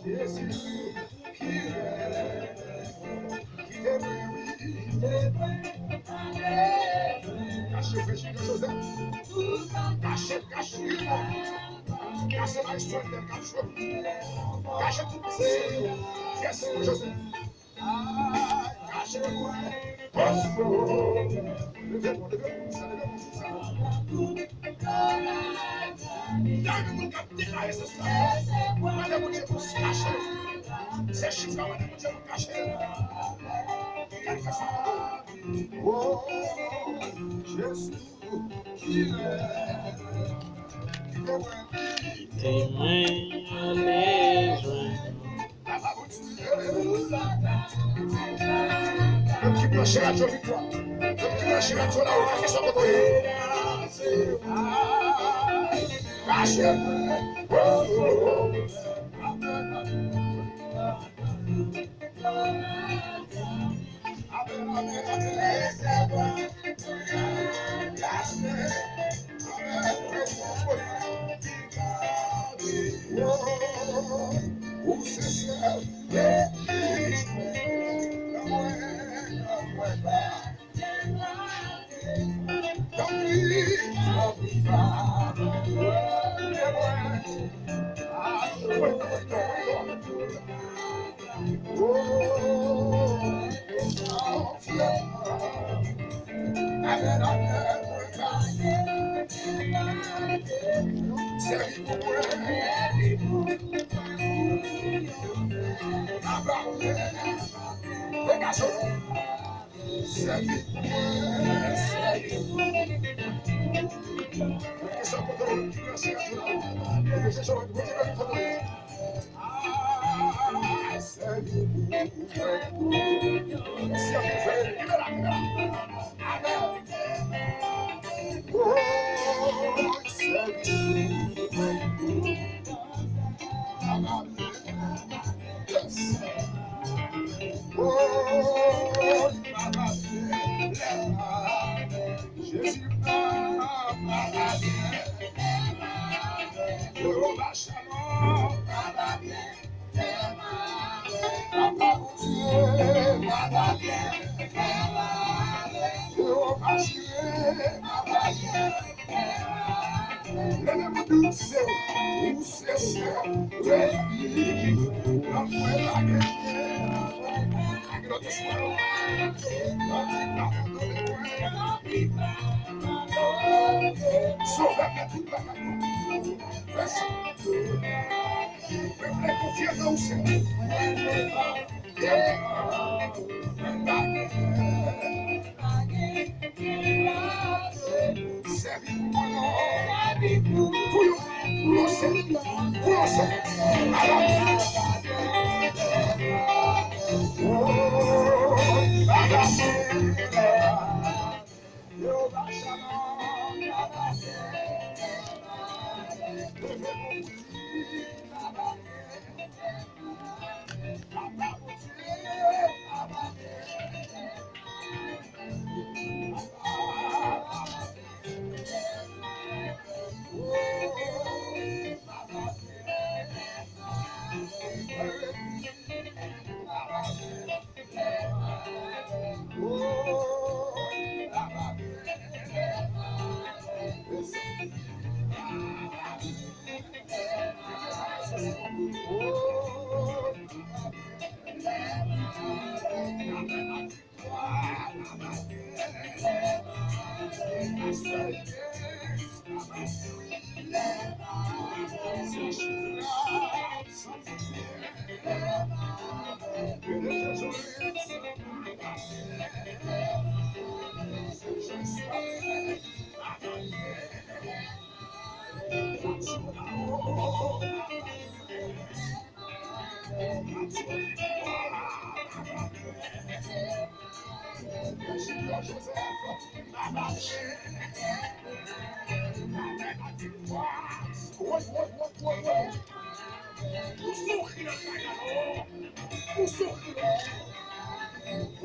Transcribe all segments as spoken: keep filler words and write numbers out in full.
Jezi, ki rèv, ki te mwen, wi. Kache Frè Junior Joseph. Kache, kache. Kache Maestro Wendell k ap jwe. Kache tout misye. Yes, Joseph. Kache mwen. Leve mwen, leve mwen, sa, leve mwen, sa. Gade moun k ap deklare se swa. Mande Bondye pou kache. Se chita, mande Bondye pou kache. Kèlkeswa. Oh, Jezi. Kite mwen ale jwenn. Menm ki branche radyo Viktwa, menm ki branche radyo la, ou ka fè sa kote w ye. Kache. Jezi, papa byen, Jewova Shalom, papa byen, papa Bondye, papa byen, Jewova Jire, papa byen. Leve pou di se ou, se sè, repi, nan mwen pa gen lòt espwa non. Lòt espwa non. Sovè mwen tout bagay non. Mèsi. Mwen vle konfye nan ou, Senyè. Sèvi pou mwen non. Pou yo, pou yo sèvi, pou yo sèvi. Ala. Oh, ala. Jewova Shalom.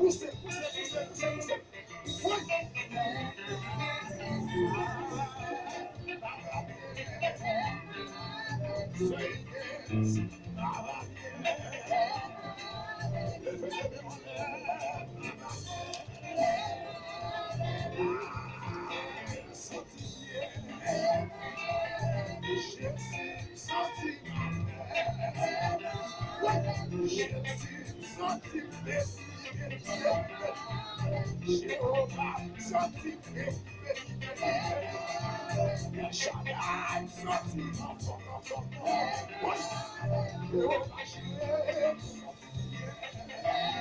Pouse, pouse, pouse, pouse, pouse. Jezi, soti m beni, beni, beni. Jewova, soti m beni, beni, beni. El Shaddai, soti m anfòm, anfòm, anfòm. Jewova Jire, soti m beni,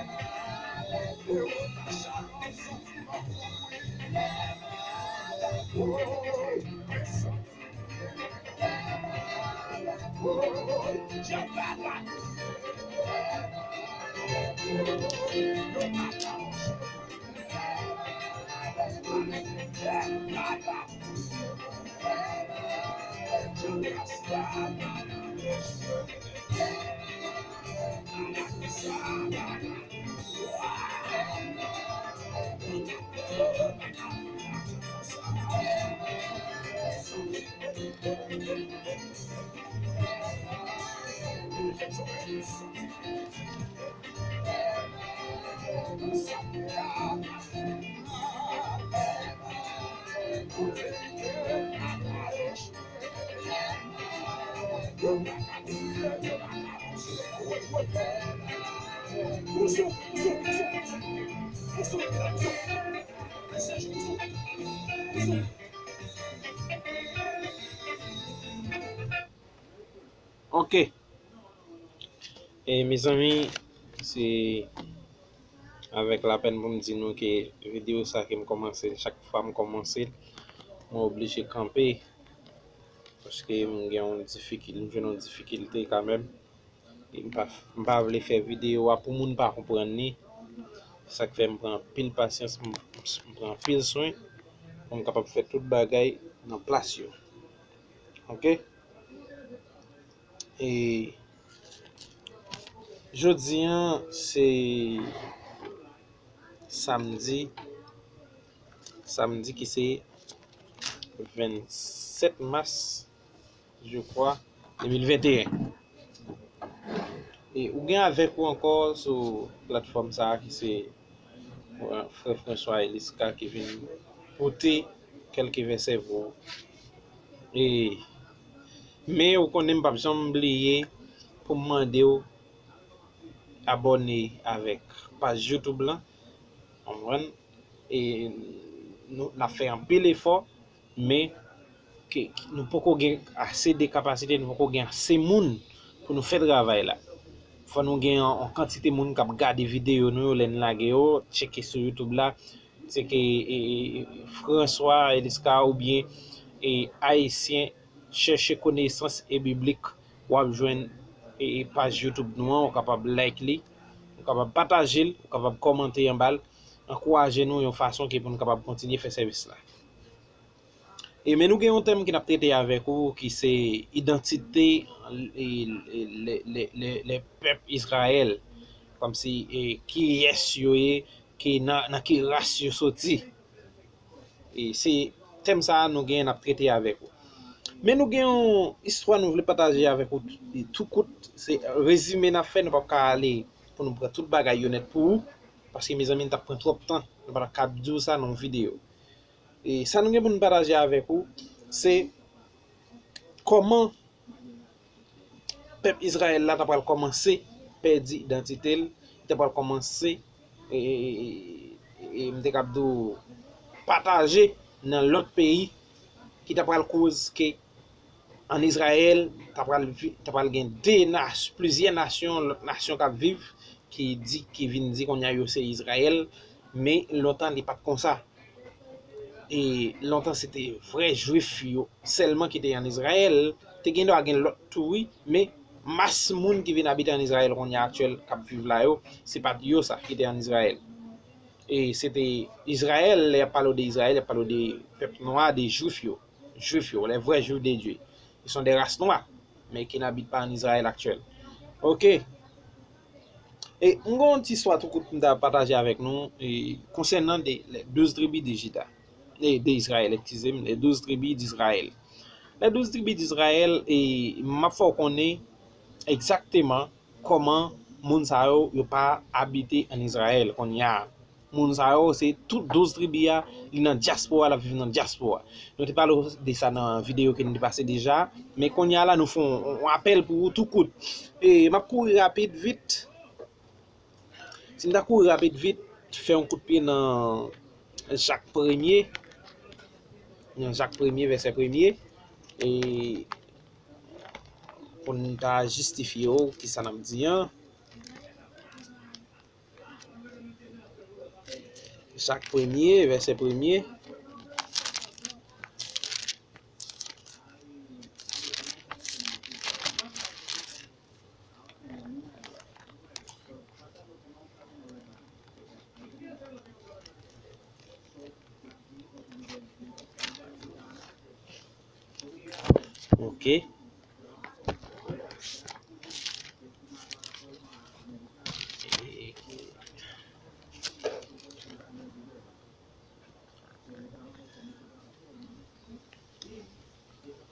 beni. Jewova Shalom, soti m anfòm, wi. Oh, soti m beni. Ok. E mezanmi, se avèk lapèn pou m di nou ke videyo sa ke m kòmanse, chak fwa m kòmanse l, mwen oblije kanpe. Paske m gen yon difikil-, m jwenn yon difikilte kanmenm. E m pa, m pa vle fè videyo a pou moun pa konprann li. Sa k fè m pran anpil pasyans, m, m pran anpil swen pou m kapab fè tout bagay nan plas yo. Ok? E jodi a, se samdi, samdi ki se vennsèt mas, je crois, de mil venteyen. E ou gen avèk ou ankò sou platfòm sa a ki se, euh, frè François Elisca ki vin pote kèlke vèsè pou ou. E, men ou konnen m p ap janm bliye pou m mande w abòne avèk paj YouTube lan. Konprann? E nou, n ap fè anpil efò, men ke, ke nou poko gen ase de kapasite, nou poko gen ase moun pou nou fè travay la. Fò nou gen yon, yon kantite moun k ap gade videyo nou yo lè n lage yo, tcheke sou YouTube la, tcheke, e, e, François Elisca oubyen, e, Ayisyen chèche konesans e biblik, w ap jwenn, e, e, paj YouTube nou an, ou kapab like li, ou kapab pataje l, ou kapab kòmante anba l, ankouraje nou yon fason ke pou nou kapab kontinye fè sèvis la. E men nou gen yon tèm ke n ap trete avèk ou ki se idantite, e, e, le, le, le, le pèp Izrayèl, kòmsi, e, kiyès yo ye, ki nan, nan ki ras yo soti. E se tèm sa a nou genyen n ap trete avèk ou. Men nou gen yon istwa nou vle pataje avèk ou tou kout. Se rezime n ap fè, nou p ap ka ale pou nou pran tout bagay yo nèt pou ou. Paske, mezanmi, n t ap pran twòp tan. Nou pa t ap ka di w sa nan yon videyo. E sa nou gen pou nou pataje avèk ou, se kòman pèp Izrayèl la ta pral kòmanse pèdi idantite l, li ta pral kòmanse, e, e, e, e, m te kab di w, pataje nan lòt peyi, ki ta pral koz ke ann Izrayèl, ta pral vi-, ta pral gen de nas-, plizyè nasyon, lòt nasyon k ap viv, ki di, ki vin di kounye a yo se Izrayèl, men lontan li pa t konsa. E lontan se te vrè Jwif yo sèlman ki te ann Izrayèl. Te gen dwa gen lòt tou wi, men mas moun ki vin abite ann Izrayèl kounye a aktyèl k ap viv la yo, se pa t yo sa ki te ann Izrayèl. E se te Izrayèl, lè y ap pale w de Izrayèl, y ap pale w de pèp nwa, de Jwif yo. Jwif yo, les vrais Juifs de Dieu. Ils sont des races noires, mais qui n'habitent pas en Israël actuel. Ok. E m gen yon ti istwa tou kout m ta pataje avèk nou, e, konsènan de, les douze tribus de Juda, e, de Izrayèl, eskize m, les douze tribus d'Israël. Les douze tribus d'Israël, e, m ap fè w konnen egzakteman kòman moun sa yo, yo pa abite ann Izrayèl kounye a. Moun sa yo, se tout douz tribi a, li nan dyaspora, l ap viv nan dyaspora. Nou te pale w de sa nan videyo ke nou te pase deja, men kounye a la, nou fè yon, yon apèl pou ou tou kout. E m ap kouri rapid vit. Si m ta kouri rapid vit, fè yon kout pye nan Jak premye, nan Jak premye, vèsè premye, e pou n ta jistifye w kisa n ap di an. Jak premye, vèsè premye. Ok.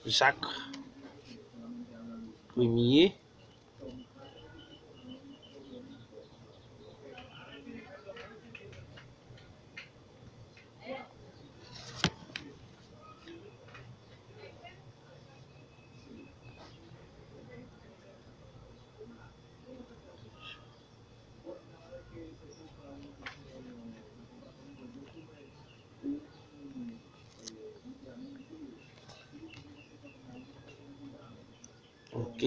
Jak premye. Ok.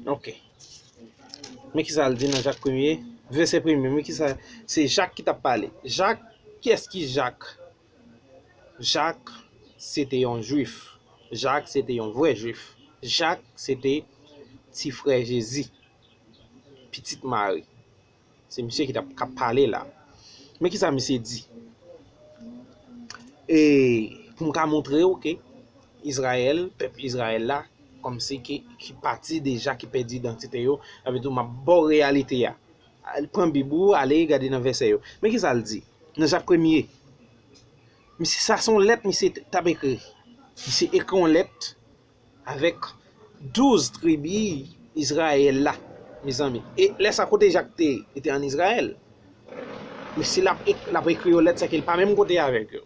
Ok. Men kisa l di nan Jak premye, vèsè premye. Men kisa, se Jak ki t ap pale. Jak, kiyès ki Jak? Jak se te yon Jwif. Jak se te yon vrè Jwif. Jak se te ti frè Jezi, pitit Mari. Se misye ki t ap, k ap pale la. Men kisa misye di? E pou m ka montre w ke Izrayèl, pèp Izrayèl la, kòmsi ki, ki pati deja, ki pèdi idantite yo, sa vle di m ap ba w reyalite a. Al pran Bib ou, ale gade nan vèsè yo. Men kisa l di? Nan Jak premye, misye, sa se yon lèt misye t ap ekri. Misye ekri yon lèt avèk douz tribi Izrayèl la, mezanmi. E lè sa, kote Jak te? Li te ann Izrayèl. Men si l ap ek-, l ap ekri yon lèt, sèke l pa menm kote avèk yo.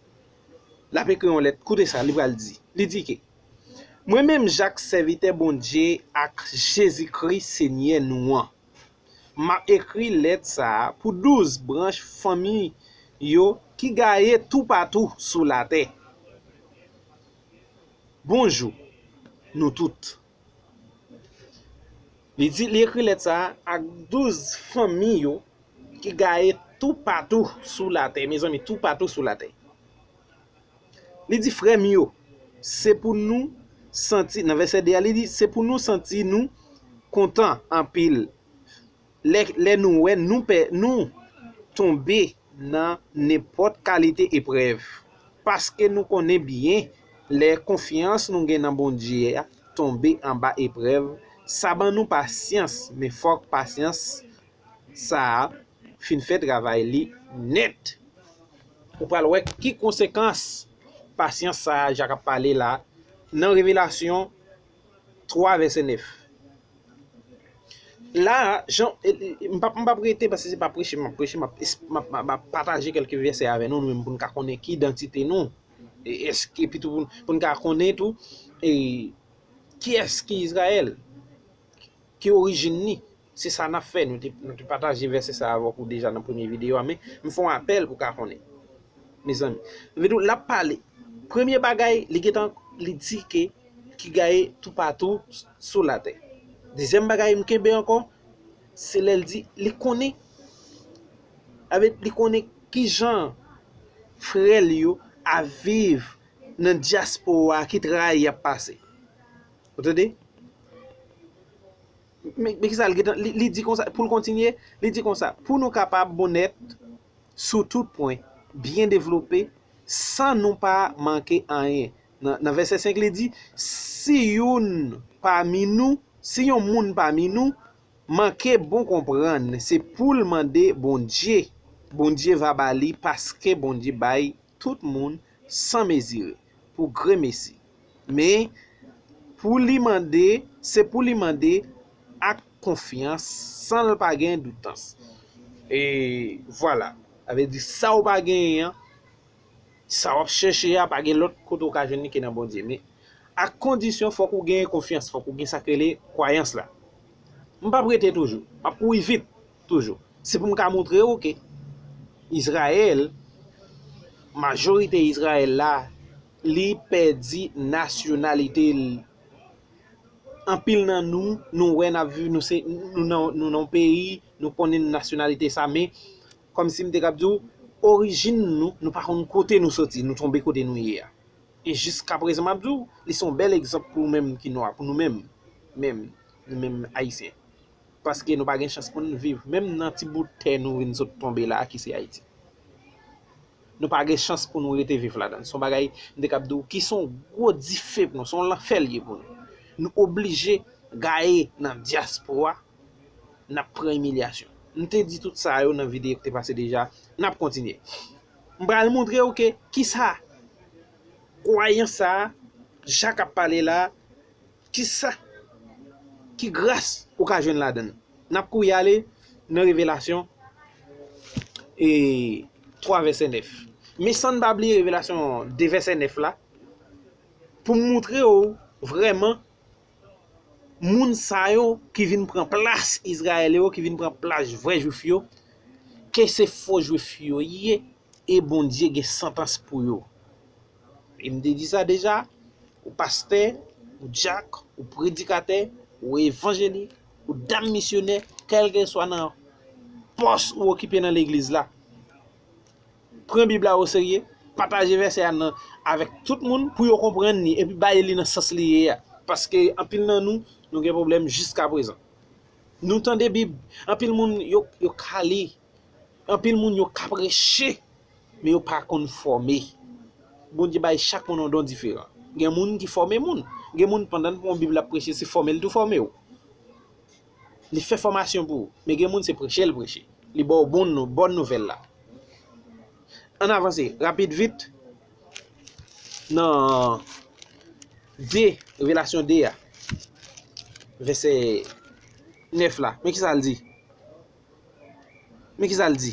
L ap ekri yon lèt, koute sa li pral di. Li di ke, mwen menm, Jak, sèvitè Bondye ak Jezikri, Senyè nou an, m ap ekri lèt sa a pou douz branch fanmi yo ki gaye toupatou sou latè. Bonjou, nou tout. Li di, li ekri lèt sa a ak douz fanmi yo ki gaye toupatou sou latè. Mezanmi, toupatou sou latè. Li di, frè m yo, se pou nou santi, nan vèsè de a, li di, se pou nou santi nou kontan anpil lè, lè nou wè nou pè, nou tonbe nan nenpòt kalite eprèv. Paske nou konnen byen, lè konfyans nou gen nan Bondye a tonbe anba eprèv, sa ban nou pasyans, men fòk pasyans sa a fin fè travay li nèt. Ou pral wè ki konsekans pasyans sa a Jak ap pale la nan Revelasyon twa vèsè nèf. La, jan, e, e, m p ap, m p ap rete, paske se pa preche m ap preche, m ap, m ap, m ap, m ap pataje kèlke vèsè avè nou, nou menm, pou n ka konnen ki idantite nou. E, èske, epi tou, pou n, pou n ka konnen tou, e, kiyès ki Izrayèl, ki orijin ni. Se sa n ap fè. Nou te, nou te pataje vèsè sa avèk ou deja nan premye videyo a, men m fè yon apèl pou w ka konnen. Mezanmi, m vle di w, l ap pale. Premye bagay, li gentan, li di ke ki gaye toupatou sou latè. Dezyèm bagay m kenbe ankò, se lè l di, li konnen, avèk, li konnen kijan frè l yo ap viv nan dyaspora, ki trayi y ap pase. Ou tande? Men, men kisa l gentan, li, li di konsa, pou l kontinye, li di konsa, pou nou kapab onèt sou tout pwen, byen devlope, san nou pa manke anyen. Nan, nan vèsè senk, li di, si youn pami nou, si yon moun pami nou manke bon konprann, se pou l mande Bondye. Bondye va ba li, paske Bondye bay tout moun san mezire, pou gremesi. Men, pou li mande, se pou li mande ak konfyans, san l pa gen doutans. E vwala. Sa vle di, sa w pa genyen an, sa w ap chèche a, pa gen lòt kote w ka jwenn li ke nan Bondye. Men, ak kondisyon, fòk ou genyen konfyans, fòk ou gen sa k rele kwayans la. M p ap rete toujou, m ap kouri vit toujou. Se pou m ka montre w ke Izrayèl, majorite Izrayèl la, li pèdi nasyonalite l. Anpil nan nou, nou wè n ap viv, nou se, nou nan, nou nan yon peyi, nou konnen nasyonalite sa, men kòmsi m te kab di w, orijin nou, nou pa konn kote nou soti, nou tonbe kote nou ye a. E jiska prezan, m ap di w, li se yon bèl egzanp pou menm ki nwa, pou nou menm, menm, nou menm Ayisyen. Paske nou pa gen chans pou n viv, menm nan ti bout tè nou vin sot tonbe la a, ki se Ayiti. Nou pa gen chans pou nou rete viv ladan l. Se yon bagay, m te kab di w, ki se yon gwo dife pou nou, se yon lanfè l ye pou nou. Nou oblije gaye nan dyaspora, n ap pran imilyasyon. M te di tout sa yo nan videyo ki te pase deja, n ap kontinye. M pral montre w ke kisa kwayans sa a, Jak ap pale la, kisa, ki gras ou ka jwenn ladan l? N ap kouri ale nan Revelasyon e twa vèsè nèf. Men san n pa bliye Revelasyon de vèsè nèf la, pou m montre w vrèman moun sa yo ki vin pran plas Izrayèl yo, ki vin pran plas vrè Jwif yo, ke se fo Jwif yo ye, e Bondye gen santans pou yo. E m te di sa deja, ou pastè, ou dyak, ou predikatè, ou evanjelik, ou dam misyonè, kèlkeswa nan pòs ou okipe nan legliz la, pran Bib la oserye, pataje vèsè a nan, avèk tout moun pou yo konprann li, epi bay li nan sans li ye a. Paske anpil nan nou, nou gen pwoblèm jiska prezan. Nou tande Bib, anpil moun yo, yo ka li, anpil moun yo ka preche, men yo pa konn fòme. Bondye bay chak moun yon don diferan. Gen moun ki fòme moun. Gen moun pandan l pran Bib l ap preche, se fòme l tou fòme w. Li fè fòmasyon pou ou. Men gen moun se preche l preche. Li ba w bon nou, bòn nouvèl la. Ann avanse, rapid vit. Nan de, Revelasyon de a, vèsè nèf la. Men kisa l di? Men kisa l di?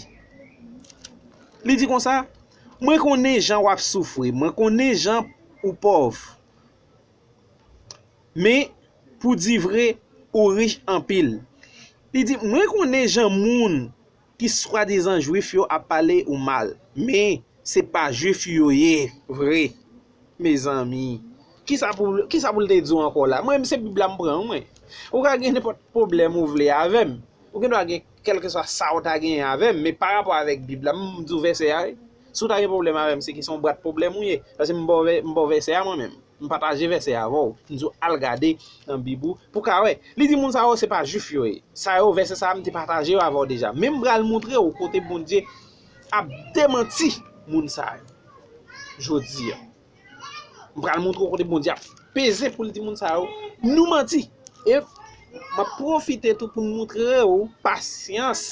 Li di konsa, mwen konnen jan w ap soufri, mwen konnen jan ou pòv. Men, pou di vre, ou rich anpil. Li di, mwen konnen jan moun ki swadizan Jwif yo ap pale ou mal, men se pa Jwif yo ye vre. Mezanmi, kisa pou, kisa pou l te di w ankò la? Mwen menm se Bib la m pran, mwen. Ou ka gen nenpòt pwoblèm ou vle avè m. Ou gen dwa gen kèlkeswa sa w ta genyen avè m, men pa rapò avèk Bib la, m di w vèsè a, wi. Si w ta gen pwoblèm avè m, se ki se yon bwat pwoblèm ou ye. Paske m ba w vè-, m ba w vèsè a mwen menm. M pataje vèsè a avè w. M di w al gade nan Bib ou pou w ka wè. Li di moun sa yo se pa Jwif yo ye. Sa yo, vèsè sa a, m te pataje yo avè w deja. Men m pral montre w kote Bondye ap demanti moun sa yo jodi a. M pral montre w kote Bondye ap peze pou l di moun sa yo, nou manti. E m ap pwofite tou pou m montre w pasyans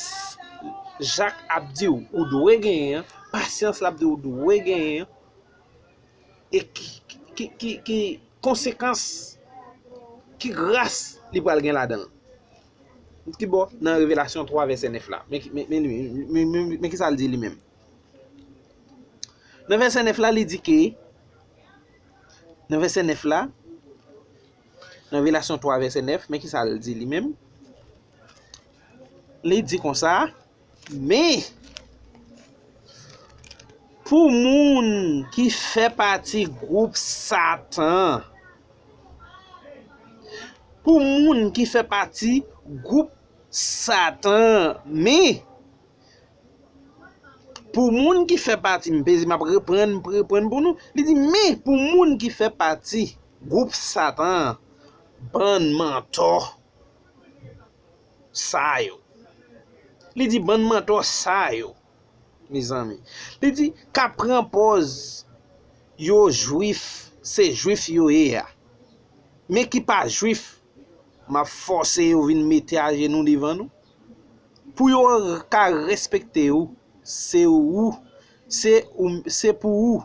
Jak ap di w ou dwe genyen an, pasyans l ap di w ou dwe genyen an, e ki, ki, ki, ki konsekans, ki gras li pral gen ladan l. Ki bò? Nan Revelasyon twa vèsè nèf la. Men, men, men, men, men, men kisa l di li menm? Nan vèsè nèf la, li di ke, nan vèsè nèf la, nan Revelasyon twa vèsè nèf, men kisa l di li menm? Li di konsa, men pou moun ki fè pati gwoup Satan, pou moun ki fè pati gwoup Satan, men pou moun ki fè pati, m peze, m ap reprann, m reprann pou nou. Li di, men pou moun ki fè pati gwoup Satan an, bann mantò, sa yo. Li di bann mantò sa yo, mezanmi. Li di k ap pran pòz yo jwif, se jwif yo ye a. Men ki pa jwif, m ap fòse yo vin mete ajenou devan nou. Pou yo ka respekte ou, se ou, se ou, se pou ou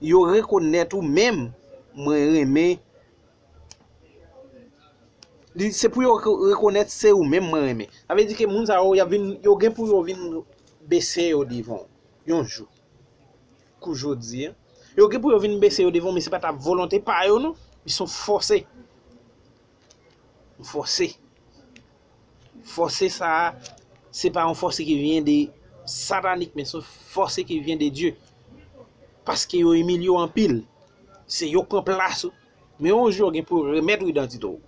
yo rekonèt ou menm mwen renmen. Li, se pou yo re- rekonèt se ou menm mwen renmen. Sa vle di ke moun sa yo, y ap vin, yo gen pou yo vin bese yo devan w yon jou. Kou jodi a, yo gen pou yo vin bese yo devan w, men se pa t ap volonte pa yo non. Li se yon fòse. Yon fòse. Fòse sa a, se pa yon fòse ki vyen de satanik, men se yon fòse ki vyen de Dye. Paske yo imilye w anpil. Se yo k pran plas ou. Men yon jou yo gen pou yo remèt ou idantite w.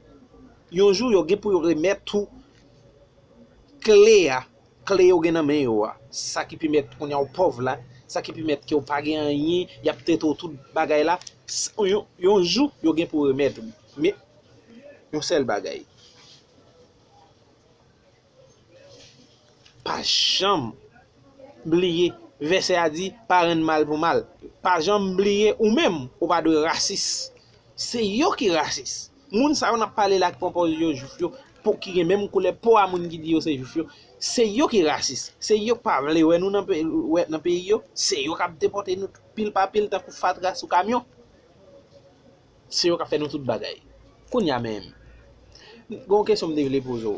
Yon jou yo gen pou yo remèt ou kle a, kle yo gen nan men yo a. Sa ki pèmèt kounye a w pòv la, sa ki pèmèt ke w pa gen anyen, y ap trete w tout bagay la. S- Yon, yon jou yo gen pou remèt ou. Men yon sèl bagay. Pa janm bliye, vèsè a di, pa rann mal pou mal. Pa janm bliye, ou menm, ou pa dwe rasis. Se yo ki rasis. Moun sa yo n ap pale la ki pran pòz yo jwif yo, po ki gen menm koulè po a moun ki di yo se jwif yo, se yo ki rasis. Se yo k pa vle wè nou nan pe- wè nan peyi yo. Se yo k ap depòte nou pil pa pil tankou fatra sou kamyon. Se yo k ap fè nou tout bagay. Kounye a menm, gen yon kesyon m te vle poze w.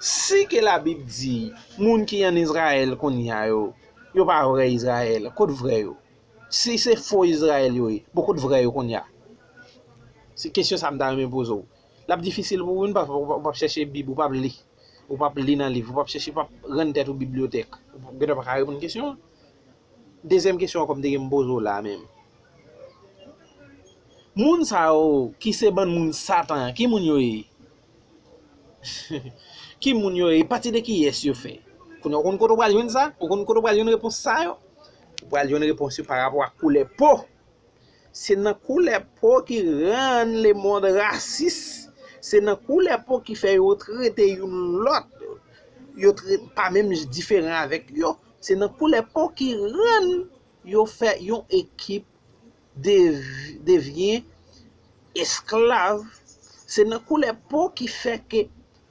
Si ke Labib di moun ki ann Izrayèl kounye a yo, yo pa vrè Izrayèl, kot vrè yo? Si se fo Izrayèl yo ye, bon, kot vrè yo kounye a? Se kesyon sa m ta renmen poze w. L ap difisil pou ou, ou p ap, ou p ap chèche Bib, ou p ap li. Ou p ap li nan liv, ou p ap chèche, ou p ap rann tèt ou bibliyotèk. Ou gentan pa ka reponn kesyon an. Dezyèm kesyon ankò m te gen m poze w la menm. Moun sa yo ki se bann moun Satan an, ki moun yo ye? Ki moun yo ye? Pati de kiyès yo fè? Kounye a, ou konn kote w pral jwenn sa? Ou konn kote w pral jwenn repons sa yo? Ou pral jwenn repons yo pa rapò ak koulè po. Se nan koulè po ki rann lemonn rasis. Se nan koulè po ki fè yo trete youn lòt. Yo tre- pa menm diferan avèk yo. Se nan koulè po ki rann yo fè yon ekip dev- devyen esklav. Se nan koulè po ki fè ke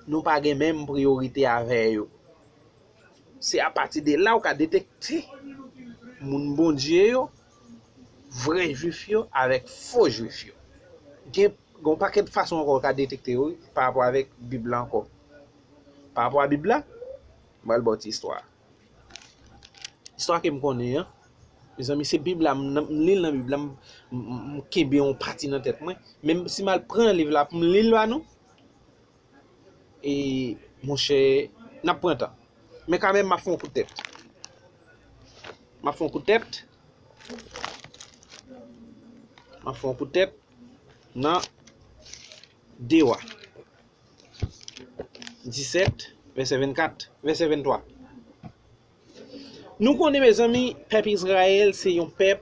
nou pa gen menm priyorite avè yo. Se apati de la ou ka detekte moun Bondye yo, vrè jwif yo, avèk fo jwif yo. Gen, gen yon pakèt fason ankò ou ka detekte yo, wi, pa rapò avèk Bib la ankò. Pa rapò a Bib la, m pral ba w ti istwa. Istwa ke m konnen an, mezanmi, se Bib la, m nan- m li l nan Bib la, m, m, m kenbe yon pati nan tèt mwen. Men si m al pran liv la pou m li l ba nou, e, monchè, n ap pran tan. Men kanmenm, m ap fè yon kout tèt. M ap fè yon kout tèt. M ap fè yon kout tèt nan de Wa disèt, vèsè vennkat, vèsè venntwa. Nou konnen, mezanmi, pèp Izrayèl se yon pèp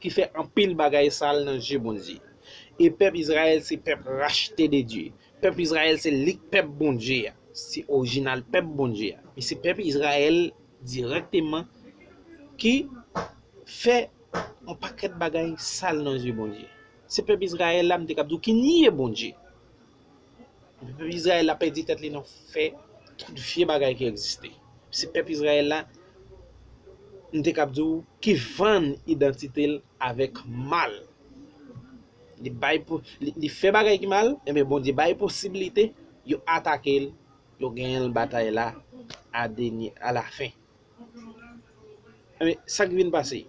ki fè anpil bagay sal nan je Bondye. E pèp Izrayèl se pèp rachte de Dye. Pèp Izrayèl se lik pèp Bondye a. Se orijinal pèp Bondye a. Men se pèp Izrayèl dirèkteman ki fè yon pakèt bagay sal nan je Bondye. Se pèp Izrayèl la, m te kab di w, ki nye Bondye. Pèp Izrayèl la pèdi tèt li nan fè tout vye bagay ki egziste. Se pèp Izrayèl la, m te kab di w, ki vann idantite l avèk mal. Li bay pou, li, li fè bagay ki mal, enben Bondye bay posiblite yo atake l, yo genyen l batay la a dènye, a la fen. Enben, sa k vin pase?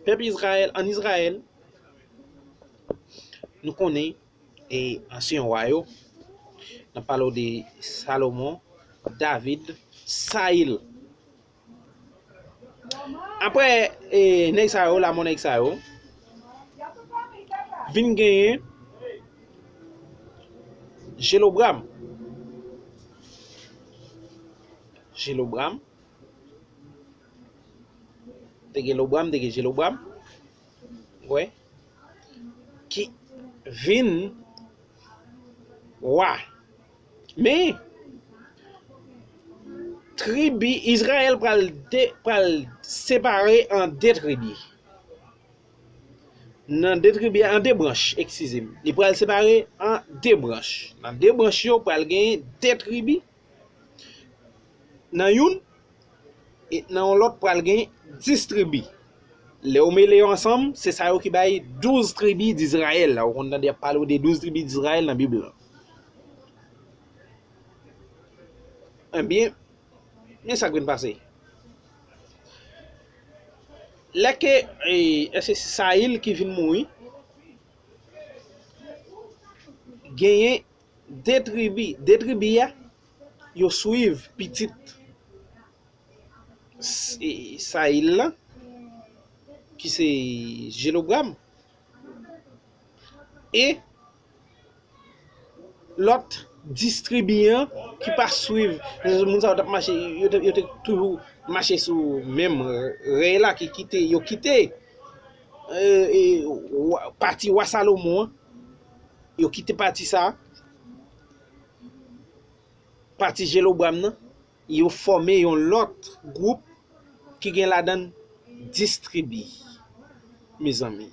Pèp Izrayèl, ann Izrayèl, nou konnen, e ansyen wa yo, n ap pale w de Salomon, David, Sayil. Apre, e, nèg sa yo, lanmò nèg sa yo, vin genyen Jelobram. Jelobram. Te gen Lobram, te gen Jelobram. Wè. Ki vin wa. Men, tribi, Izrayèl pral de, pral separe an de tribi. Nan de tribi a, an de branch, eskize m. Li pral separe an de branch. Nan de branch yo, pral gen de tribi. Nan youn, e nan yon lòt pral gen dis tribi. Lè w mele yo ansanm, se sa yo ki bay douz tribi Dizrayèl la. Ou konn tande y ap pale w de douz tribi Dizrayèl nan Bib lan. Ebyen, men sa k vin pase. Lè ke, e, èske se Sayil ki vin mouri, genyen de tribi, de tribi a, yo swiv pitit S-, e, Sayil la, ki se Jelobwam, e lòt dis tribi an ki pa swiv, moun sa yo t ap mache, yo te, yo te toujou mache sou menm rèy la ki kite, yo kite, e, e, wa, pati wa Salomon an, yo kite pati sa a, pati Jelobwam nan, yo fòme yon lòt gwoup ki gen ladan l dis tribi. Mezanmi,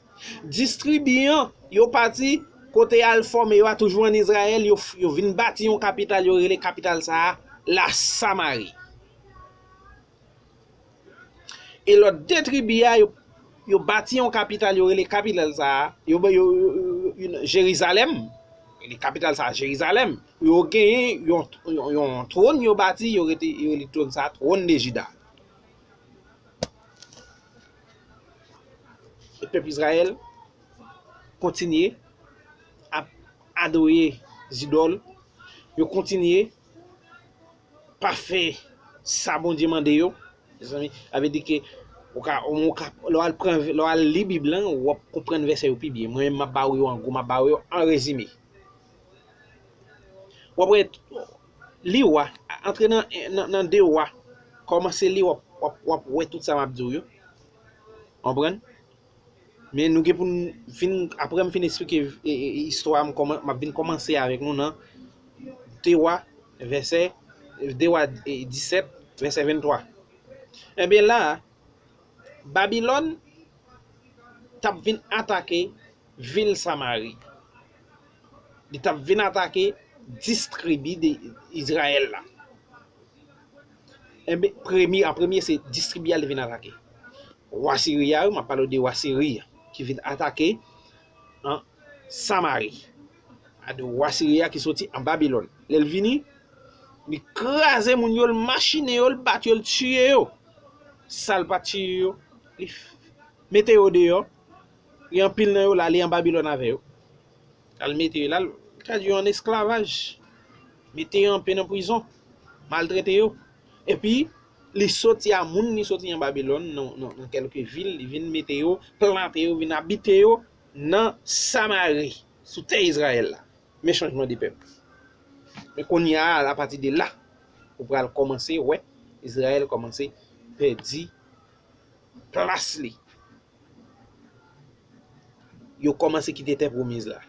dis tribi an, yo pati kote y al fòme yo a, toujou ann Izrayèl, yo, yo vin bati yon kapital, yo rele kapital sa a la Samari. E lòt de tribi a, yo, yo bati yon kapital, yo rele kapital sa a, yo, yo, yo, yo, yo, Jerizalèm, rele kapital sa a Jerizalèm. Yo genyen yon, yon, yon twòn yo bati, yo rete, yo rele twòn sa a twòn de Jida. E pèp Izrayèl kontinye ap adore zidòl, yo kontinye pa fè sa Bondye mande yo. Mezanmi, sa vle di ke ou ka, ou ka, lè w al pran, lè w al li Bib lan, w ap konprann vèsè yo pi byen. Mwen menm, m ap ba ou yo an gwo, m ap ba ou yo an rezime. W ap wè, li Wa, antre nan, nan, nan de Wa, kòmanse li, w ap, w ap, w ap wè tout sa m ap di w yo. Konprann? Men nou gen pou n vin, apre m fin eksplike, e, e, istwa a, m kòman, m ap vin kòmanse avèk nou nan de Wa, vèsè, de Wa, e, disèt, vèsè venntwa. Ebyen la a, Babilòn t ap vin atake vil Samari. Li t ap vin atake dis tribi de Izrayèl la. Enben, premye, an premye, se dis tribi a li vin atake. Wa Siri a, wi, m ap pale w de wa Siri a, ki vin atake an Samari. A de wa Siri a ki soti an Babilòn. Lè l vini, li kraze moun yo, l machine yo, l bat yo, l tiye yo. Sa l pa t tiye yo, li f-, mete yo deyò. Gen anpil nan yo la, li an Babilòn avè yo. Al mete yo la, l tradui yo an esklavaj. Mete yo anpe nan prizon. Maltrete yo. Epi, li soti a moun, li soti an Babilòn, nan, nan, nan kèlke vil, li vin mete yo, plante yo, vin abite yo nan Samari, sou tè Izrayèl la. Men chanjman de pèp. Men kounye a, apati de la, ou pral kòmanse wè Izrayèl kòmanse pèdi plas li. Yo kòmanse kite tè pwomiz la.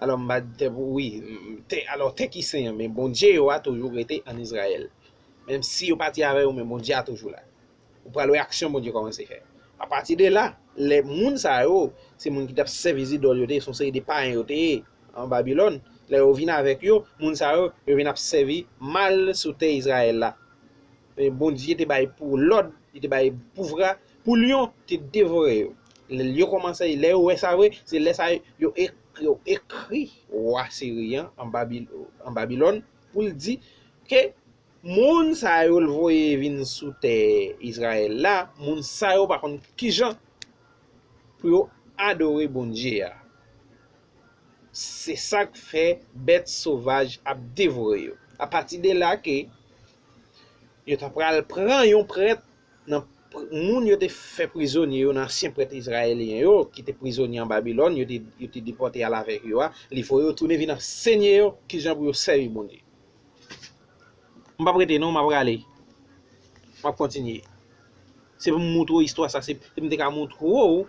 Alò, m pa di tè pwo-, wi, tè, alò, tè ki sen an, men Bondye yo a toujou rete ann Izrayèl. Menm si yo pati avè yo, men Bondye a toujou la. Ou pral wè aksyon Bondye kòmanse fè. Apati de la, lè moun sa yo, se moun ki t ap sèvi zidòl yo te ye, se yon seri de payen yo te ye an Babilòn. Lè yo vin avèk yo, moun sa yo, yo vin ap sèvi mal sou tè Izrayèl la. E Bondye te bay pou lòd, li te bay pouvwa pou lyon te devore yo. Lè lyon kòmanse, lè yo wè sa vre, se lè sa yo, yo ek-, yo ekri wa Siri an, an Babil-, an Babilòn, pou l di ke moun sa yo l voye vin sou tè Izrayèl la, moun sa yo pa konn kijan pou yo adore Bondye a. Se sa k fè bèt sovaj ap devore yo. Apati de la ke yo ta pral pran yon prèt nan pr-, moun yo te fè prizonye yo, nan ansyen prèt izrayelyen yo, ki te prizonye an Babilòn, yo te, yo te depòte al avèk yo a, li voye yo tounen vin ansenye yo kijan pou yo sèvi Bondye. M p ap rete non, m ap rale. M ap kontinye. Se pou m montre w istwa sa, se, se pou m te ka montre w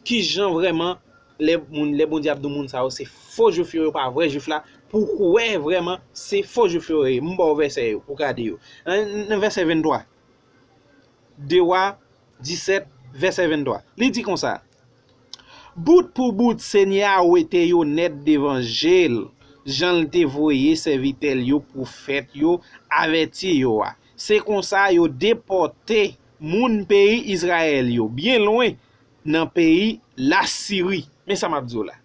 kijan vrèman lè moun, lè Bondye ap di moun sa yo, se fo jwif yo, yo pa vrè jwif la, pou w wè vrèman se fo Jwif yo ye. M ba w vèsè yo pou w gade yo. Nan, nan vèsè venntwa. De Wa disèt, vèsè venntwa. Li di konsa, bout pou bout, Senyè a wete yo nèt devan je l, jan l te voye sèvitè l yo, pwofèt yo, avèti yo a. Se konsa, yo depòte moun peyi Izrayèl yo byen lwen nan peyi Lasiri. Men sa m ap di w la.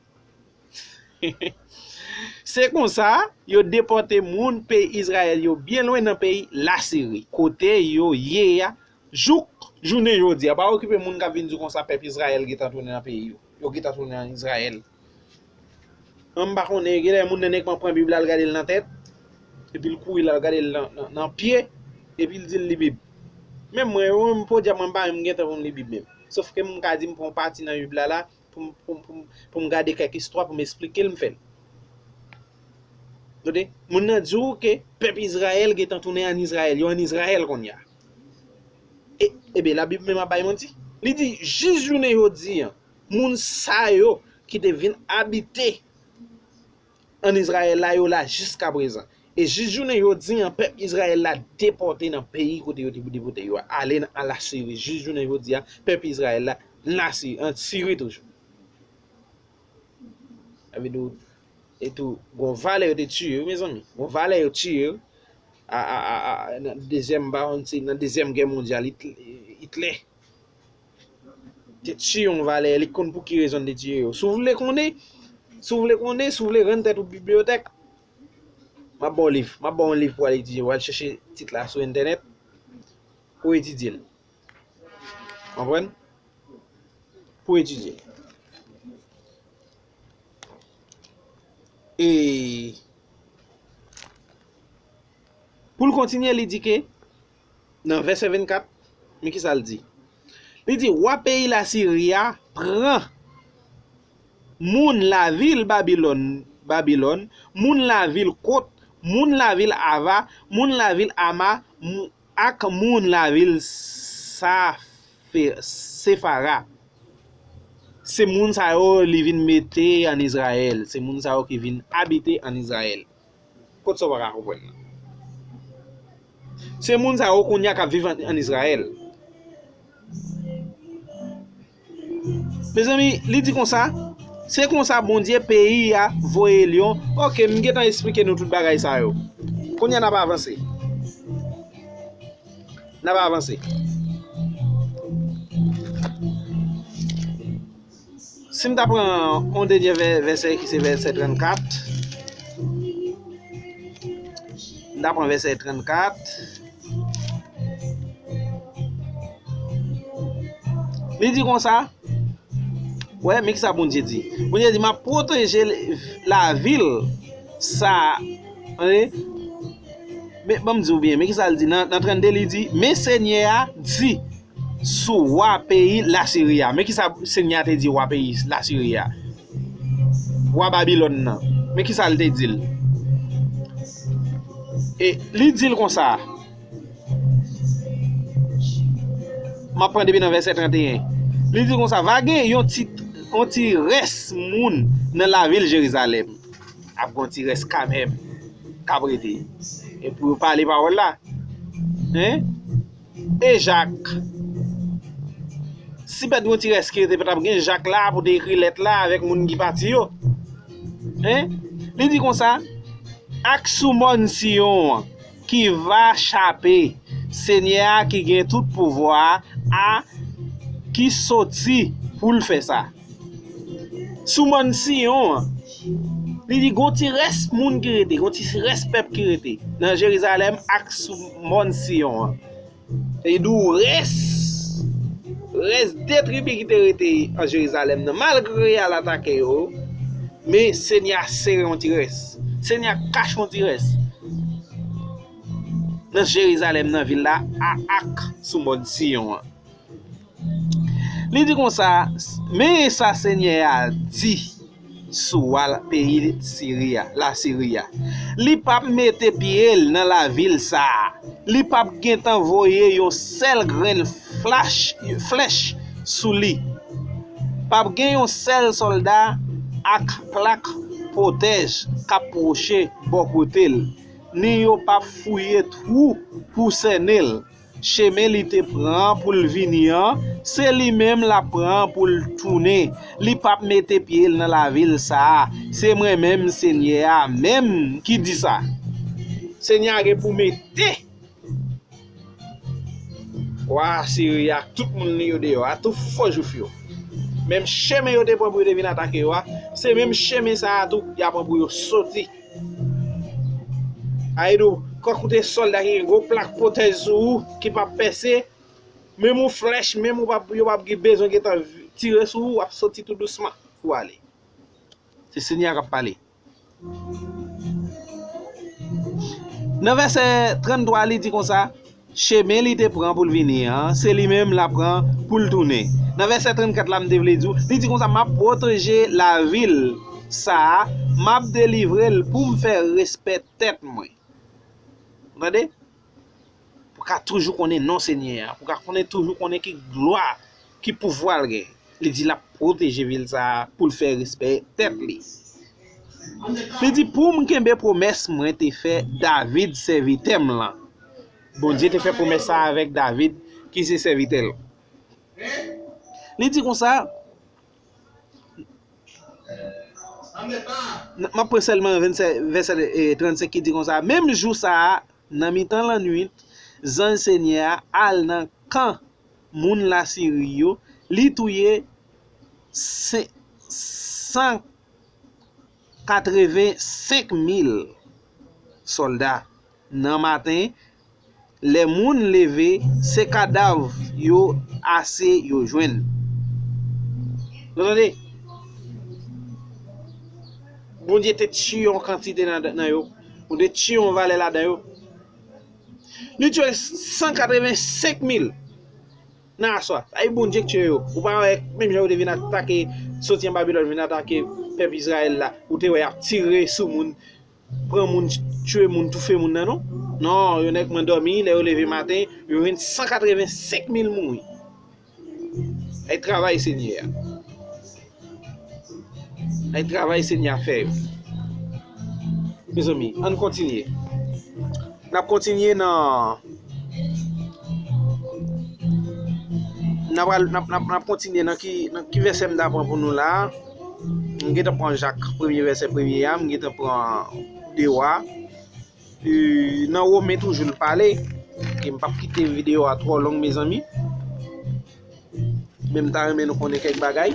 Se konsa, yo depòte moun peyi Izrayèl yo byen lwen nan peyi Lasiri, kote yo ye a, jouk jounen jodi a. Pa okipe moun k ap vin di w konsa pèp Izrayèl gentan tounen nan peyi yo. Yo gentan tounen ann Izrayèl. An, m pa konnen, genlè moun nan nèg pran Bib la, l gade l nan tèt, epi l kouri l al gade l nan, nan, nan pye, epi l di l li Bib. Menm mwen, mwen, podyab mwen, m pa menm gentan pou m li Bib menm. Sòf ke m ka di m pran yon pati nan Bib la, la, pou m, pou m, pou m, pou m gade kèk istwa, pou m esplike l, m fè l. Tande, moun nan di w ke pèp Izrayèl gentan tounen ann Izrayèl, yo ann Izrayèl kounye a. E, ebyen, Labib menm ap bay manti. Li di, jis jounen jodi a, moun sa yo ki te vin abite ann Izrayèl la, yo la jiskaprezan. E jis jounen jodi a, pèp Izrayèl la depòte nan peyi kote yo te pou depòte yo a, ale nan, an Lasiri. Jis jounen jodi a, pèp Izrayèl la, Lasi-, an Siri toujou. Sa vle di, e tou, gon valè yo te tiye yo, mezanmi. Gon valè yo tiye yo. A, a, a, a, nan dezyèm, m pa konn si nan dezyèm gè mondyal, Hit-, Hitlè te tiye yon valè, li konn pou ki rezon l te tiye yo. Si w vle konnen, si w vle konnen, si w vle rann tèt ou bibliyotèk, m ap ba w liv, m ap ba w yon liv pou w al etidye, w al chèche tit la sou entènèt, pou w etidye l. Konprann? Pou w etidye l. E pou l kontinye, li di ke, nan vèsè vennkat, men ki sa l di? Li di, wa peyi Lasiri a pran moun lavil Babilòn, Babilòn, moun lavil Kot, moun lavil Ava, moun lavil Ama, mou-, ak moun lavil Safe-, Sefara. Se moun sa yo li vin mete ann Izrayèl. Se moun sa yo ki vin abite ann Izrayèl. Kot sa w pa ka konprann nan? Se moun sa yo kounye a k ap viv ann, ann Izrayèl. Mezanmi, li di konsa, se konsa Bondye peyi a voye lyon. Oke, m gentan esplike nou tout bagay sa yo. Kounye a n ap avanse. N ap avanse. Si m ta pran yon dènye vè-, vèsè ki se vèsè trannkat, m ta pran vèsè trannkat. Li di konsa, wè, men ki sa Bondye di. Bondye di, m ap pwoteje lavil sa, tande, men, ban m di w byen, men ki sa l di nan, nan trannde, li di, men Senyè a di sou wa peyi Lasiri a. Men ki sa Senyè a te di wa peyi Lasiri a. Wa Babilòn nan. Men ki sa l te di l. E li di l konsa. M ap pran depi nan vèsè trannteyen. Li di konsa, va gen yon ti, yon ti rès moun nan lavil Jerizalèm. Ap gen yon ti rès kanmenm k ap rete. E pou yo pale pawòl la. Hein? E Jak? Si pa t gen yon ti rès ki rete, pa t ap gen Jak la pou te ekri lèt la avèk moun ki pati yo. Hein? Li di konsa, ak sou mòn Siyon an, ki va chape, Senyè a ki gen tout pouvwa a, a ki soti pou l fè sa. Sou mòn Siyon an, li di gon ti rès moun ki rete, gon ti rès pèp ki rete nan Jerizalèm ak sou mòn Siyon an. Li di w rès, rès de tribi ki te rete an Jerizalèm nan, malgre y al atake yo, men Senyè a sere yon ti rès. Senyè a kache yon ti rès nan Jerizalèm, nan vil la, a, ak sou mòn Siyon an. Li di konsa, men sa Senyè a di sou wa peyi Siri a, Lasiri a. Li p ap mete pye l nan lavil sa a. Li p ap gentan voye yon sèl grenn flach, flèch sou li. P ap gen yon sèl sòlda ak plak pwotèj k ap pwoche bò kote l, ni yo p ap fouye twou pou sènen l. Chemen li te pran pou l vini an, se li menm l ap pran pou l tounen. Li p ap mete pye l nan lavil sa a. Se mwen menm, Senyè a menm, ki di sa. Senyè a gen pou mete wa Asiri a ak tout moun li yo deyò a, tout fò Jwif yo. Menm chemen yo te pran pou yo te vin atake yo a, se menm chemen sa a tou y a pran pou yo soti. Ayidou, kankou te sòlda ki gen gwo plak pwotèj sou ou, ki p ap pèse, menm yon flèch, menm ou p ap, yo p ap gen bezwen gentan tire sou ou, w ap soti tou dousman pou w ale. Se Senyè a k ap pale. Nan vèsè tranntwa, li di konsa, chemen li te pran pou l vini an, se li menm l ap pran pou l tounen. Nan vèsè trannkat la, m te vle di w, li di konsa, m ap pwoteje lavil sa a, m ap delivre l pou m fè respè tèt mwen. Ou tande? Pou w ka toujou konnen non Senyè a, pou w ka konnen, toujou konnen ki glwa, ki pouvwa l gen. Li di l ap pwoteje vil sa a pou l fè respè tèt li. Li di, pou m kenbe pwomès mwen te fè David, sèvitè m lan. Bondye te fè pwomès sa a avèk David, ki se sèvitè l. Li di konsa, n-, m ap pran sèlman vennsenk, vèsè, eh, trannsenk ki di konsa, menm jou sa a, nan mitan lannwit, zanj Senyè a al nan kan moun Lasiri yo, li touye se-, san katrevensenk mil sòlda. Nan maten, lè moun leve, se kadav yo ase yo jwenn. Nou tande? Bondye te tiye yon kantite nan, nan yo. Bondye tiye yon valè ladan yo. Li tiye san katrevensenk mil nan aswè. Sa e Bondye k tiye yo. Ou pa wè, menm jan yo te vin atake, soti an Babilòn, vin atake pèp Izrayèl la, ou te wè y ap tire sou moun, pran moun, tiye moun, toufe moun nan, non? Non, yo nèk mwen dòmi, lè yo leve maten, yo jwenn san katrevensenk mil mouri. Ay travay Senyè a. Ay travay Senyè a fè yo. Mezanmi, ann kontinye. N ap kontinye nan, n ap, n ap, n ap, n ap kontinye nan ki, nan ki vèsè m ta pran pou nou la a. M gentan pran Jak, premye vèsè, premye a, m gentan pran de Wa. E, nan Women toujou l pale. E m p ap kite videyo a twò long, mezanmi. Men m ta renmen nou konnen kèk bagay.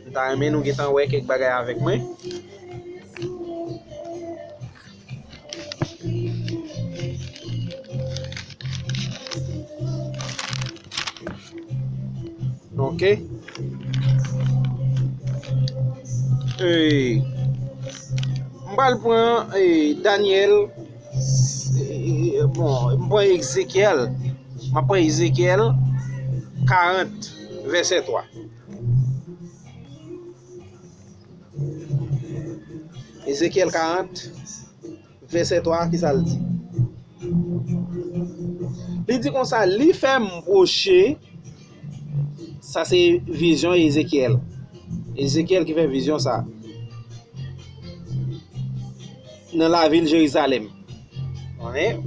M ta renmen nou gentan wè kèk bagay avèk mwen. Ok. E, m pral pran, e, Danyèl, e, bon, m pran Ezekyèl. M ap pran Ezekyèl karant, vèsè twa. Ezekyèl karant, vèsè twa, kisa l di? Li di konsa, li fè m pwoche, sa se vizyon Ezekyèl. Ezekyèl ki fè vizyon sa. Nan lavil Jerizalèm. Konnen,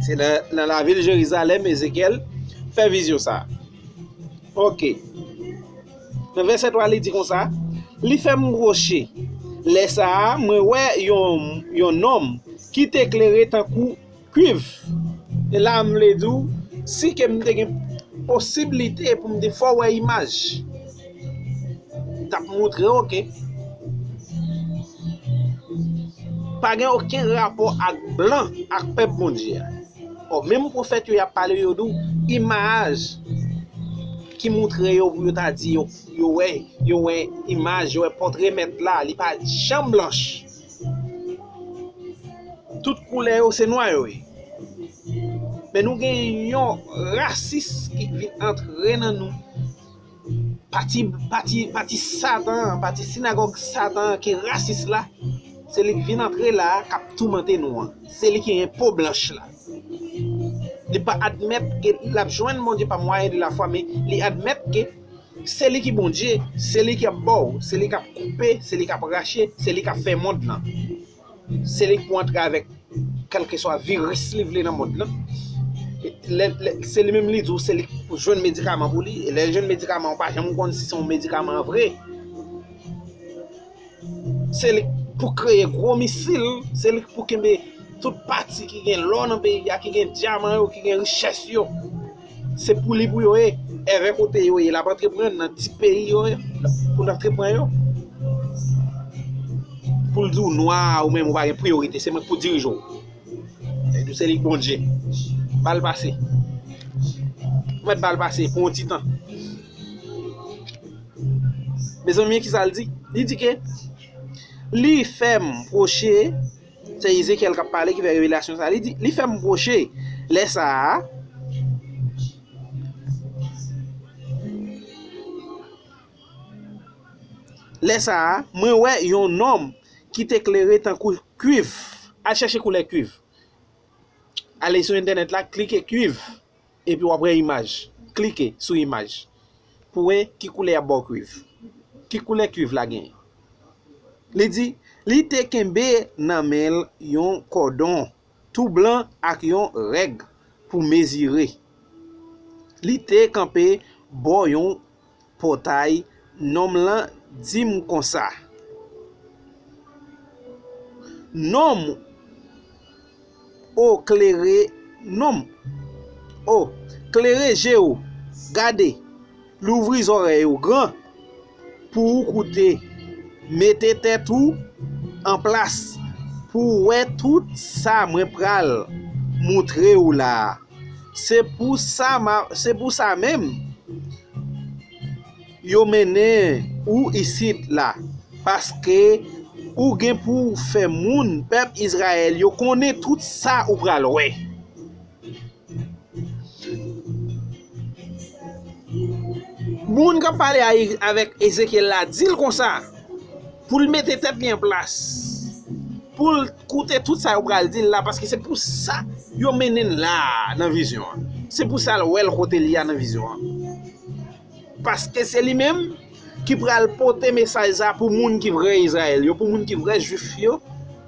se nan, nan lavil Jerizalèm Ezekyèl fè vizyon sa. Ok. Nan vèsè twa, li di konsa, li fè m pwoche. Lè sa a, mwen wè yon, yon nonm ki te klere tankou kuiv. E la, m vle di w, si ke m te gen posiblite pou m te fè w wè imaj, m t ap montre w, ok? Pa gen okenn rapò ak blan, ak pèp Bondye a. Bon, menm pwofèt yo y ap pale, yo di w imaj ki montre yo, pou yo ta di yo, yo wè, yo wè imaj, yo wè pòtre mèt la, li pa janm blanch. Tout koulè yo, se nwa yo ye. Men nou gen yon rasis ki vin antre nan nou. Pati, pati, pati Satan an, pati sinagòg Satan an ki rasis la, se li k vin antre la a, k ap toumante nou an. Se li ki gen po blanch la. Li pa admèt ke l ap jwenn Bondye pa mwayen de lafwa, men li admèt ke Se li ki Bondye, se li k ap ba w, se li k ap koupe, se li k ap rache, se li k ap fè mond lan. Se li k pou antre avèk kèlkeswa viris li vle nan mond lan. E lè, lè, se li menm li di w, se li k pou jwenn medikaman pou li. E lè l jwenn medikaman, ou pa janm konn si se yon medikaman vre. Se li k pou kreye gwo misil, se li k pou kenbe tout pati ki gen lò nan peyi a, ki gen dyaman yo, ki gen richès yo. Se pou li pou yo ye. Èvè kote yo ye, l ap antreprann nan ti peyi yo ye, pou l antreprann yo. Pou l di w nwa, ou menm ou pa gen priyorite, se mwen k pou dirije w. Li di w se li k Bondye. Ba l pase. Ou mèt ba l pase pou yon ti tan. Mezanmi, kisa l di? Li di ke li fè m pwoche, se Ezekyèl k ap pale ki fè revelasyon sa. Li di, li fè m pwoche lè sa a, lè sa a, mwen wè yon nonm ki te klere tankou kuiv. Al chèche koulè kuiv. Ale sou entènèt la, klike kuiv, epi w ap wè imaj. Klike sou imaj pou wè ki koulè y ap ba w kuiv. Ki koulè kuiv la genyen? Li di, li te kenbe nan men l yon kòdon tou blan ak yon règ pou mezire. Li te kanpe bò yon pòtay, nonm lan di m konsa, nonm, o klere, nonm, o, klere je w, gade, louvri zòrèy ou gran pou w koute, mete tèt ou an plas pou w wè tout sa mwen pral moutre w la a. Se pou sa, ma, se pou sa menm, yo mennen ou isit la, paske ou gen pou w fè moun pèp Izrayèl yo konnen tout sa ou pral wè. Moun k ap pale a, avèk Ezekyèl la, di l konsa, pou l mete tèt li an plas, pou l koute tout sa yo pral di l la, paske se pou sa yo mennen l la a nan vizyon an. Se pou sa l wè l kote l ye a nan vizyon an. Paske se li menm ki pral pote mesaj sa pou moun ki vrè Izrayèl yo, pou moun ki vrè Jwif yo.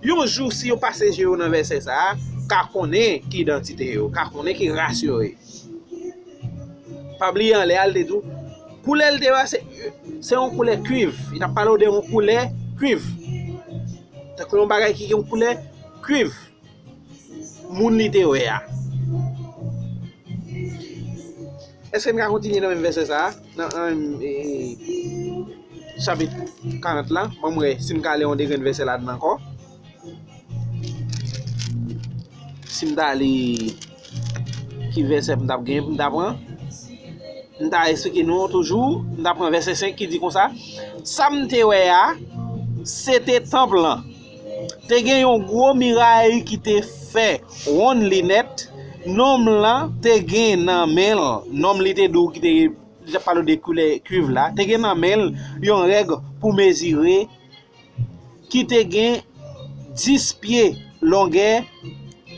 Yon jou, si yo pase je yo nan vèsè sa a, ka konnen ki idantite yo, ka konnen ki ras yo ye. Pa bliye anlè a, l te di w, koulè l te wè, se, se yon koulè kuiv. Li t ap pale w de yon koulè kuiv. Tankou yon bagay ki gen yon koulè kuiv. Moun li te wè a. Èske n ka kontinye nan menm vèsè sa a? Nan, nan menm, e, chapit karant la? Ban m wè si m ka li yon de grenn vèsè ladan ankò. Si m ta li, ki vèsè m t ap gen, m ta pran? M ta esplike nou toujou, m ta pran vèsè senk ki di konsa, sa m te wè a, se te tanp lan. Te gen yon gwo miray ki te fè wonn li nèt. Nonm lan te gen nan men l, nonm li te di w ki te, li t ap pale w de koulè kuiv la, te gen nan men l yon règ pou mezire ki te gen dis pye longè,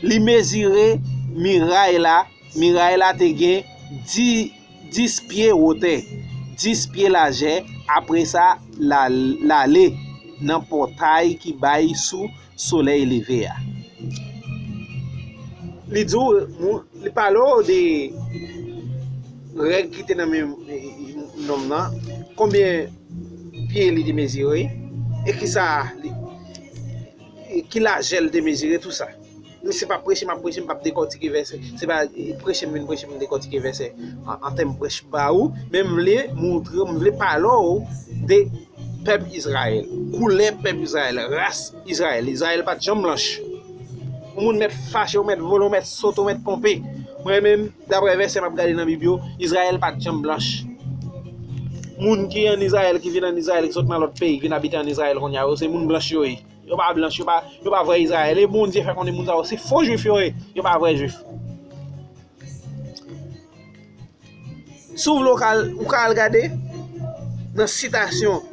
li mezire miray la, miray la te gen di, dis pye wotè, dis pye lajè, apre sa, l al, l ale nan pòtay ki bay sou solèy leve a. Li di w, moun, li pale w de règ ki te nan men, e, e, nonm nan, konbyen pye li te mezire, e kisa li, e ki lajè l te mezire, tou sa. Men se pa preche m ap preche, m p ap dekòtike vèsè. Se pa, e, preche m vin preche m dekòtike vèsè an, an tèm prèch ba ou, men m vle moutre w, m vle pale w de pèp Izrayèl, koulè pèp Izrayèl, ras Izrayèl. Izrayèl pa t janm blanch. Yon moun mèt fache, ou mèt vole, ou mèt sote, ou mèt ponpe. Mwen menm, daprè vèsè m ap gade nan Bib yo, Izrayèl pa t janm blanch. Moun ki ann Izrayèl, ki vin ann Izrayèl, ki sot nan lòt peyi, ki vin abite ann Izrayèl kounye a, yo se moun blanch yo ye. Yo pa blanch, yo pa, yo pa vrè Izrayèl. E Bondye fè konnen moun sa yo se fo Jwif yo ye. Yo pa vrè Jwif. Si w vle, ou ka al, ou ka al gade nan sitasyon,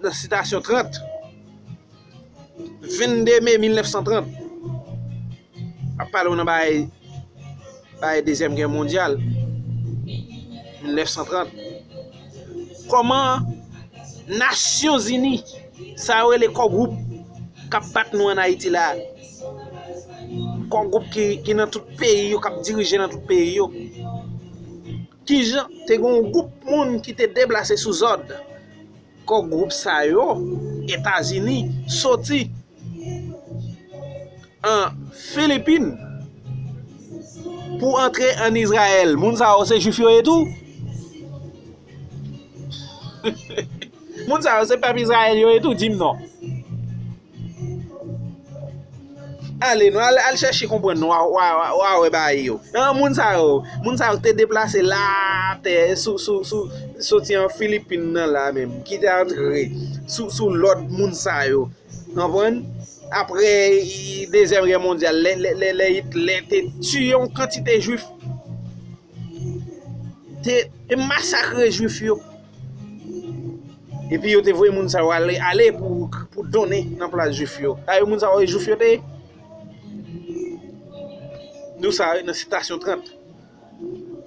nan sitasyon trant, vennde me mil nèf san trant. Ap pale w nan bagay, bagay Dezyèm Gè Mondyal, mil nèf san trant. Kòman Nasyonzini, sa yo rele kò gwoup k ap bat nou ann Ayiti la, kò gwoup ki, ki nan tout peyi yo, k ap dirije nan tout peyi yo. Kijan te gen yon gwoup moun ki te deplase sou zòd kò gwoup sa yo, Etazini, soti an Filipin pou antre ann Izrayèl. Moun sa yo se jwif yo ye tou? Moun sa yo se pèp Izrayèl yo ye tou? Di m non. Ale, nou al, al chèche konprann, nou wa, wa, wa, wa wè bagay yo. An, moun sa yo, moun sa yo te deplase la atè, sou, sou, sou, soti an Filipin nan la menm, ki te antre sou, sou lòd moun sa yo. Konprann? Apre, i, Dezyèm Gè Mondyal, lè, lè, lè, lè Itlè te tiye yon kantite jwif, te, te masakre jwif yo. Epi yo te voye moun sa yo ale, ale pou, pou donnen nan plas jwif yo. Sa yo moun sa yo jwif yo te ye? Nou sa yo nan sitasyon trant.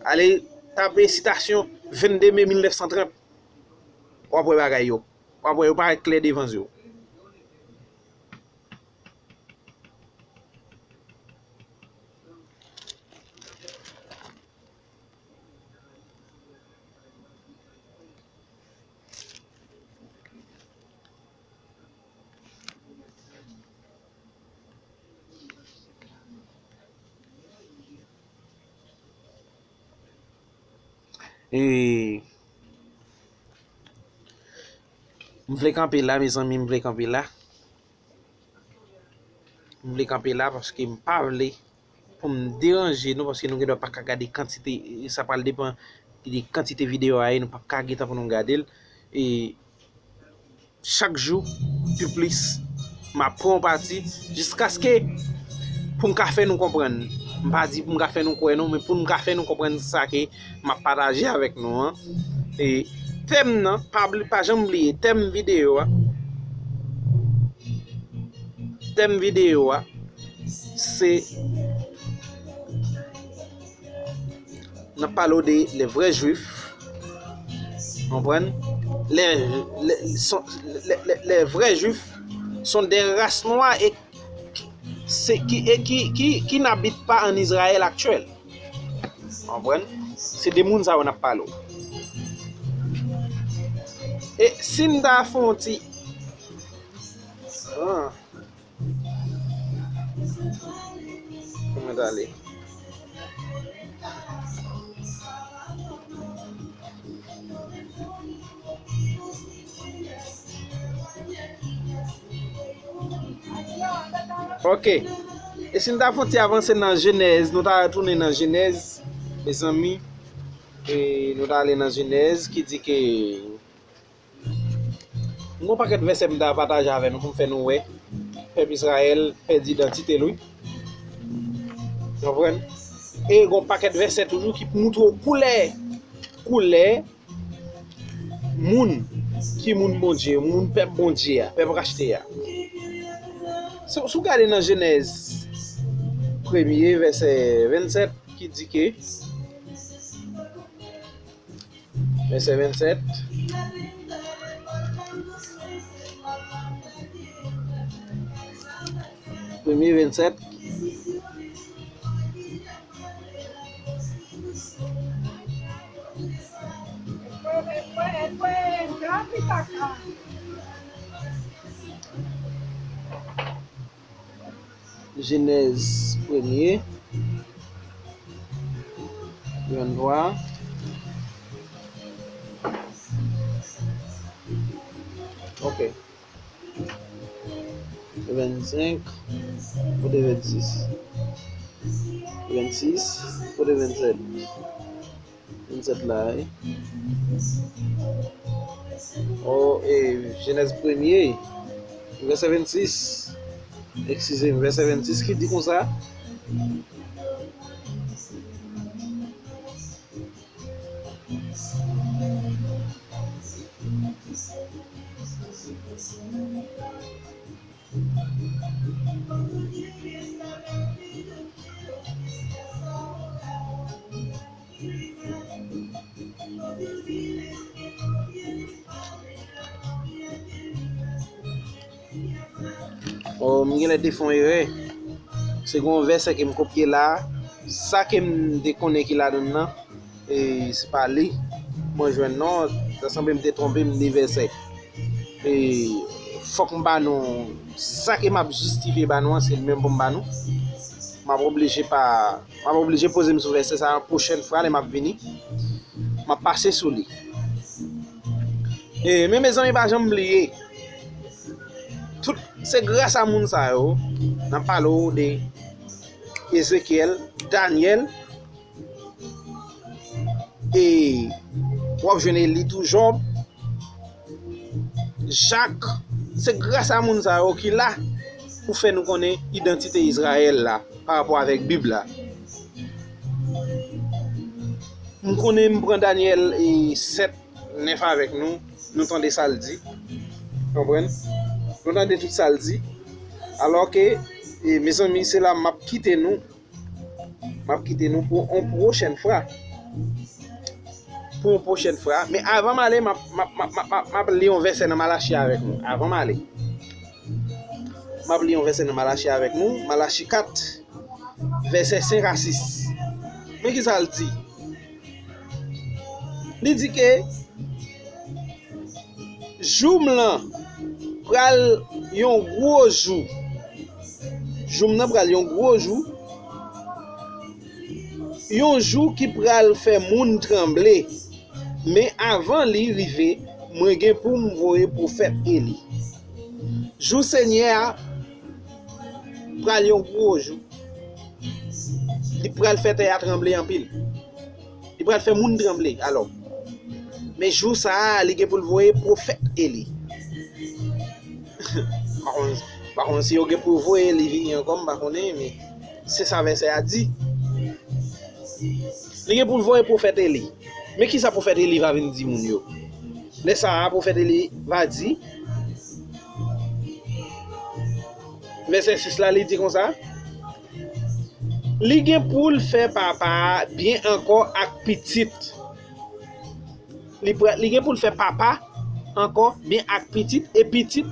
Ale tape sitasyon vennde me mil nèf san trant. W ap wè bagay yo. W ap wè yo parèt klè devan zye w. E, m vle kanpe la, mezanmi, m vle kanpe la. M vle kanpe la paske m pa vle pou m deranje nou, paske nou gendwa pa ka gade kantite, sa pral depann de kantite videyo a ye, nou p ap ka gen tan pou nou gade l. E chak jou, pi plis, m ap pran yon pati, jiskaske pou m ka fè nou konprann. M pa di pou m ka fè nou kwè non, men pou m ka fè nou konprann sa ke m ap pataje avèk nou an. E tèm nan, pa bli, pa janm bliye, tèm videyo a, tèm videyo a, se, n ap pale w de les vrais juifs. Konprann? Les, les, sont, les, les, les vrais juifs sont des races noires et c'est, qui, et qui, qui, qui n'habitent pas en Israël actuel. Konprann? Se de moun sa yo n ap pale w. E si n ta fè yon ti, ah, kòman ta ale? Ok. E si n ta fè yon ti avanse nan Jenèz, nou ta retounen nan Jenèz, mezanmi. E nou ta ale nan Jenèz ki di ke, m gon pakèt vèsè m ta pataje avè nou pou m fè nou wè pèp Izrayèl pèdi idantite l, wi. Konprann? E gon pakèt vèsè toujou ki moutre w koulè, koulè moun ki moun Bondye, moun pèp Bondye a, pèp rachte a. Si, si w gade nan Jenèz premye, vèsè vennsèt, ki di ke, vèsè vennsèt, premye vennsèt. Jenèz premye, venntwa. Ok. Vennsenk, kote vennsis? Vennsis, kote vennsèt? Vennsèt la, wi. O, e, Jenèz premye, vèsè vennsis. Eskize m, vèsè vennsis ki di konsa. Oh, m genlè te fè yon erè. Se gen yon vèsè ke m kopye la. Sa ke m te konnen ki ladan l nan, e se pa li mwen jwenn non. Sa sanble m te twonpe, m li vèsè. E fòk m ba nou sa ke m ap jistifye ba nou an, se li menm pou m ba nou. M ap oblije pa, m ap oblije poze m sou vèsè sa a yon pwochèn fwa lè m ap vini. M ap pase sou li. E, men mezanmi, pa janm bliye. Tout, se gras a moun sa yo, n ap pale w de Ezekyèl, Danyèl, e w ap jwenn Eli tou, Jòb, Jak. Se gras a moun sa yo ki la pou fè nou konnen idantite Izrayèl la pa rapò avèk Bib la. M konnen m pran Danyèl e sèt, nèf avèk nou, nou tande sa l di. Konprann? Nou tande tout sa l di. Alò ke, e, mezanmi, se la m ap kite nou. M ap kite nou pou yon pwochèn fwa. Pou yon pwochèn fwa. Men avan m ale, m ap, m ap, m ap, m ap, m ap li yon vèsè nan Malachi avèk nou. Avan m ale, m ap li yon vèsè nan Malachi avèk nou. Malachi kat, vèsè senk a sis. Men ki sa l di? Li di ke jou m lan pral yon gwo jou. Jou m nan pral yon gwo jou. Yon jou ki pral fè moun tranble. Men avan li rive, mwen gen pou m voye pwofèt Eli. Jou Senyè a pral yon gwo jou. Li pral fè tè a tranble anpil. Li pral fè moun tranble, alò. Men jou sa a, li gen pou l voye pwofèt Eli. M pa konn, m pa konn si yo gen pou voye Eli vini ankò, m pa konnen, men se sa vèsè a di. Li gen pou l voye pwofèt Eli. Men ki sa pwofèt Eli va vin di moun yo? Lè sa a, pwofèt Eli va di, vèsè sis la, li di konsa, li gen pou l fè papa a byen ankò ak pitit. Li, pra- li gen pou l fè papa ankò byen ak pitit, e pitit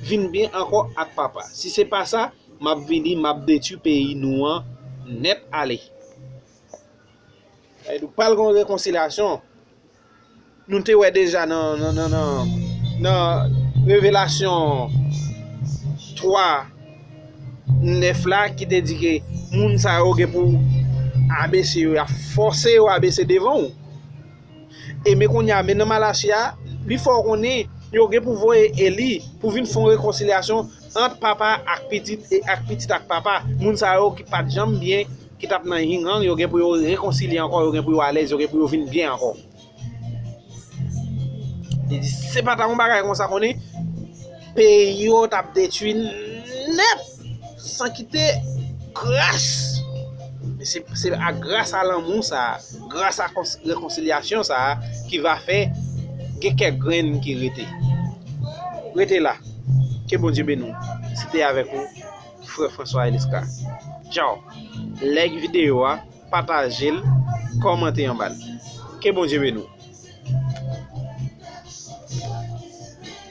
vin byen ankò ak papa. Si se pa sa, m ap vini, m ap detwi peyi nou an nèt ale. Sa vle di, pral gen yon rekonsilyasyon. Nou te wè deja nan, nan, nan, nan, nan Revelasyon twa, nèf la, ki te di ke moun sa yo gen pou abese yo, y ap fòse yo abese devan w. E men kounye a, men nan Malachi a, li fè w konnen yo gen pou voye Eli pou vin fè yon rekonsilyasyon ant papa ak pitit e ak pitit ak papa. Moun sa yo ki pa t janm byen, ki t ap nan ying-yang, yo gen pou yo rekonsilye ankò, yo gen pou yo alèz, yo gen pou yo vin byen ankò. Li di, se pa ta yon bagay konsa konnen, peyi yo t ap detwi nèt, san kite kras. Men se, se a gras a lanmou sa a, gras a kons- rekonsilyasyon sa a, ki va fè gen kèk grenn ki rete. Rete la. Ke Bondye beni w. Se te avèk ou, frè François Elisca. Tchao. Like videyo a, pataje l, kòmante anba l. Ke Bondye beni w.